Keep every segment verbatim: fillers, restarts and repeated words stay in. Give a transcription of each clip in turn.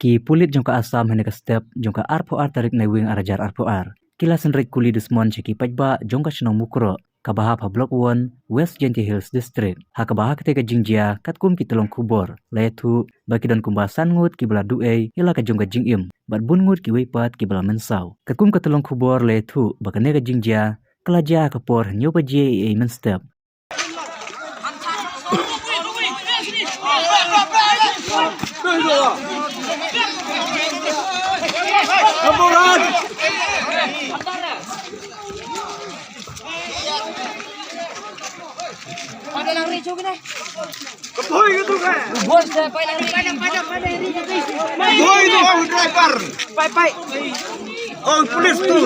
Ki pulit jong ka Assam ha kane ka step jong ka arphew ar tarik Naiwieng arhajar arphew ar ki la synreit kuli dusmon sha ki paidbah jong ka shnong Mukroh kaba hap ha Block One, West Jaintia Hills District, ha kaba ha katei ka jingjia katkum ki tyllong khubor la ïathuh ba ki don kumba san ngut kiba la duh ei ïa la ka jong ka jingim bad bun ngut kiwei pat kiba la mynsaw. Katkum ka tyllong khubor la ïathuh ba kane ka jingjia ka la jia ha ka por hynñiew baje eiei mynstep. Oi, tu, oi, driver. Oi, police tu.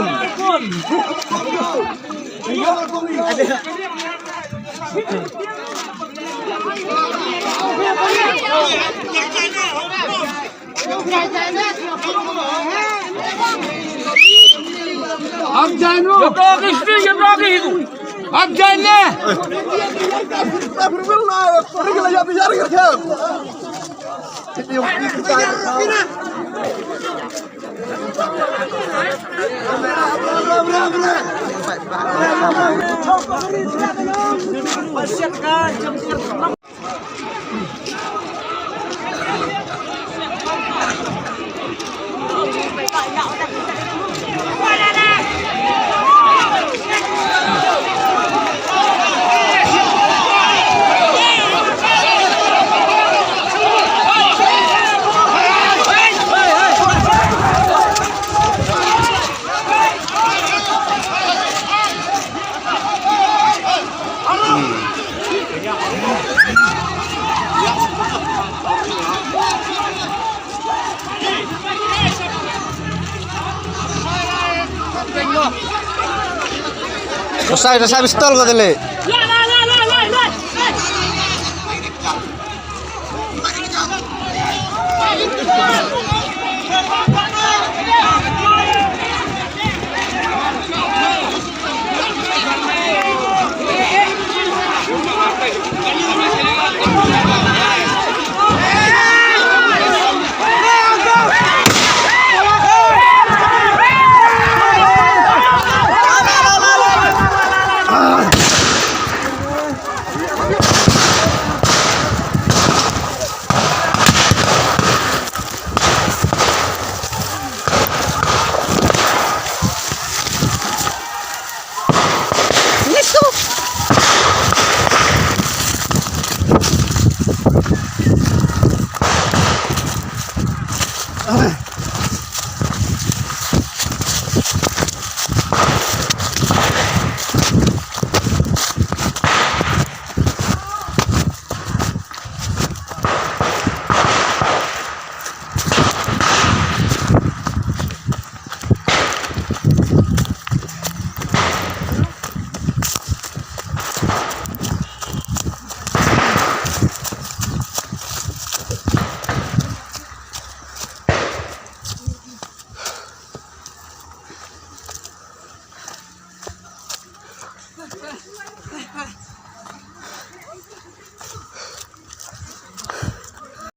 आप जानो। ये तो आगे हिस्ट्री, ये तो आगे हिस्ट्री। आप जान ले। Usai, usai pistol ko dele.